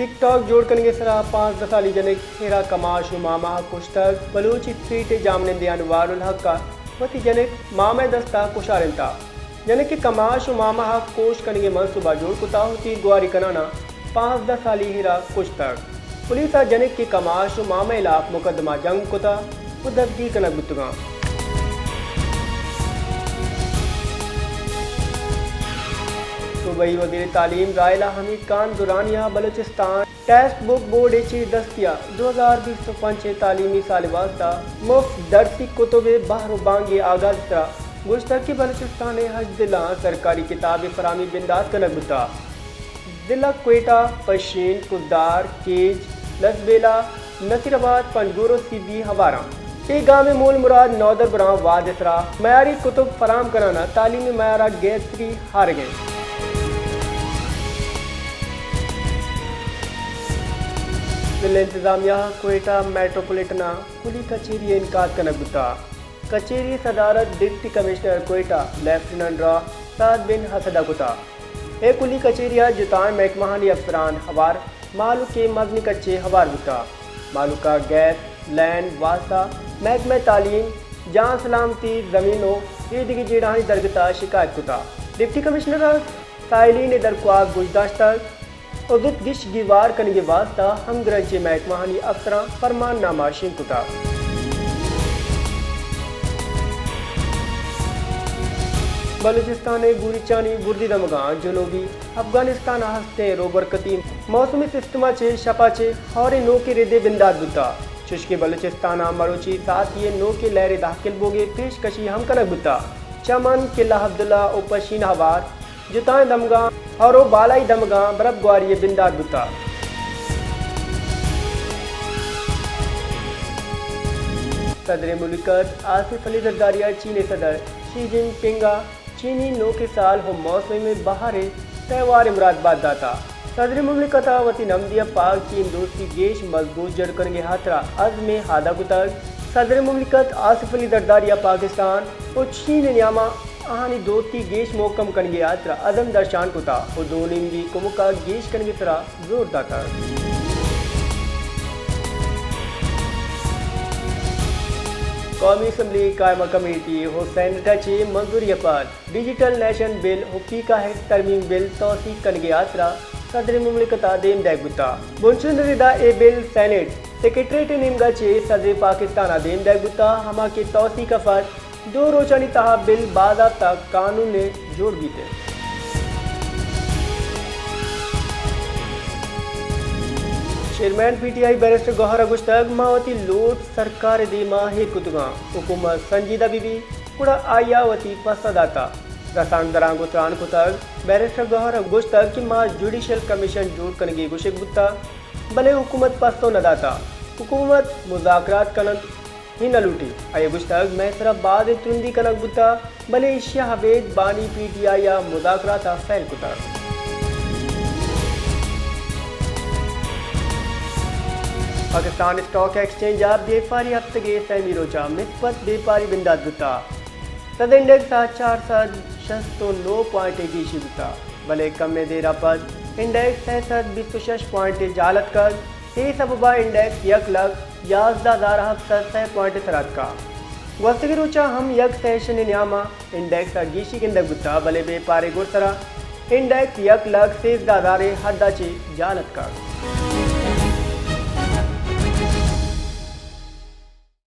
ٹک ٹاک جوڑ کنگ ءِ سرا پانزدہ سالی جنک ہیرا کماش و مامہ ءَ کشتگ۔ بلوچ اسٹریٹ ءِ جاہمنندیان وار الحق ءَ وتی جنک مامہ ءِ دست ءَ کشارینتگ۔ جنک ءِ کماش و مامہ ءَ کوش کنگ ءِ منصوبہ جوڑ کتگ و تیرگواری کنان ءَ پانزدہ سالی ہیرا کشتگ۔ پولیس ءَ جنک ءِ کماش و مامہ ءِ ہلاپ مقدمہ جنگ کتگ و دزگیر کنگ بوتگاں۔ صوبائی وزیر تعلیم راحلہ حمید خان درانی ءَ بلوچستان ٹیکسٹ بک بورڈ ءِ چیر دستی ءَ دو ہزار بیست و پنچ ءِ تعلیمی سال ءِ واستہ مفت درسی کتب ءِ بہر و بانگ ءِ آغاز ءِ سرا گوشتگ کہ بلوچستان ءِ ہژدہ ضلعاں سرکاری کتاب ءِ فراہمی بندات کنگ بوتگ۔ ضلع کوئٹہ، پشین، کزدار، کیچ، لسبیلہ، نصیر آباد، پنجگور و سبی ہوار اَنت۔ اے گام ءِ مول مراد نودربراں وہد ءِ سرا معیاری کتب فراہم کنان ءَ تعلیمی معیار ءَ گہتری آرگ اِنت۔ ضلع انتظامیہ ءَ کوئٹہ میٹروپولیٹن ءَ کلی کچہری ءِ انعقاد کنگ بوتگ۔ کچہری ءِ صدارت ڈپٹی کمشنر کوئٹہ لیفٹیننٹ راہ سعد بن اسد ءَ کتگ۔ اے کلی کچہری ءَ جتائیں محکمہانی افسران ہوار مہلوک ءِ مزنیں کچے ہوار بوتگ۔ مہلوک ءَ گیس، لینڈ، واسطہ، محکمہ تعلیم، جان سلامتی، زمین و اے دگہ جیڑہانی درگت ءَ شکایت کتگ۔ ڈپٹی کمشنر ءَ سائلین ءِ درخواست گوش داشتگ و زوت گیش گیوار کنگ ءِ واستہ ہمگرنچیں محکمہانی افسراں پرمان نامہ شنگ کتگ۔ بلوچستان ءِ گوریچانی بردی دمگاں جنوبی افغانستان ءَ ہستیں روبرکتی موسمی سسٹم ءَ چہ شپ ءَ چہ ہوریں نوکیں ردے بندات بوتگ، چوشکہ بلوچستان ءَ مروچی ساعتی ءَ نوکیں لہرے داخل بوگ ءِ پیشکشی ہم کنگ بوتگ۔ چمن، قلعہ عبداللہ و پشین ہوار جتائیں دمگاں ہور و بالائی دمگاں برف گواری ءِ بندات بوتگ۔ صدر مملکت آصف علی زرداری ءَ چین ءِ صدر شی جن پنگ ءَ چینی نوکیں سال و موسم بہار ءِ تہوار ءِ مبارکباد داتگ۔ صدر مملکت ءَ وتی نمدی ءَ پاک چین دوستی گیش مضبوط جوڑ کنگ ءِ ہاترا عزم ءِ اعادہ کتگ۔ صدر مملکت آصف علی زرداری ءَ پاکستان و چین ءِ نیام ءَ آہانی دوستی گیش مھکم کنگ ءِ ہاترا عزم درشان کتگ و دو نیمگی کمک ءَ گیش کنگ ءِ سرا زور داتگ۔ قومی اسمبلی قائمہ کمیٹی و سینیٹ ءَ چہ منظوری ءَ پد ڈیجیٹل نیشن بل و پیکا ایکٹ ترمیم بل توثیق کنگ ءِ ہاترا صدر مملکت ءَ دیم دئیگ بوتگ۔ بنشون ءِ ردا اے بل سینیٹ سیکرٹریٹ ءِ نیمگ ءَ چہ صدر پاکستان ءَ دیم دئیگ بوتگ، ہما کہ توثیق ءَ پد دو روچانی تہا بل باضابطہ قانون ءَ جوڑ بیت۔ Chairman P T I barrister Gohar ءَ گوشتگ، ما وتی لوٹ سرکار ءِ دیم ءَ ایر کتگاں، حکومت سنجیدہ بہ بیت، گڑا آئی ءَ وتی پسہ داتگ۔ رسانکدراں گوں تران کتگ، بیرسٹر گوہر ءَ گوشتگ کہ ما جوڈیشل کمیشن جوڑ کنگ ءِ گوشگ بوتگ، بلے حکومت پسو نہ داتگ۔ حکومت مذاکرات کن اَنت، اے نہ لوٹیت۔ آئی ءَ گوشتگ، مئے سرا بازیں ترندی کنگ بوتگ، بلے ایشی ءَ ابید بانی پی ٹی آئی ءَ مذاکرات ءَ فیل کتگ۔ پاکستان اسٹاک ایکسچینج ءَ بیپاری ہفتگ ءِ سیمی روچ ءَ مثبت بیپاری بندات بوتگ۔ سدر انڈیکس ءَ چار سد شست و نو پوائنٹ ءِ گیشی بوتگ، بلے کمیں دیر ءَ پد انڈیکس سئے سد بیست و شش پوائنٹ ءِ جہل اتکگ۔ اے سبب ءَ انڈیکس یک لکھ یازدہ ہزار ہپت سد سئے پوائنٹ ءِ سرا اتکگ۔ گوستگیں روچ ءَ ہم یک سیشن ءِ نیام ءَ انڈیکس ءَ گیشی گندگ بوتگ، بلے بیپار ءِ گڈسر ءَ انڈیکس یک لکھ سیزدہ ہزار ءِ حد ءَ چہ جہل اتکگ۔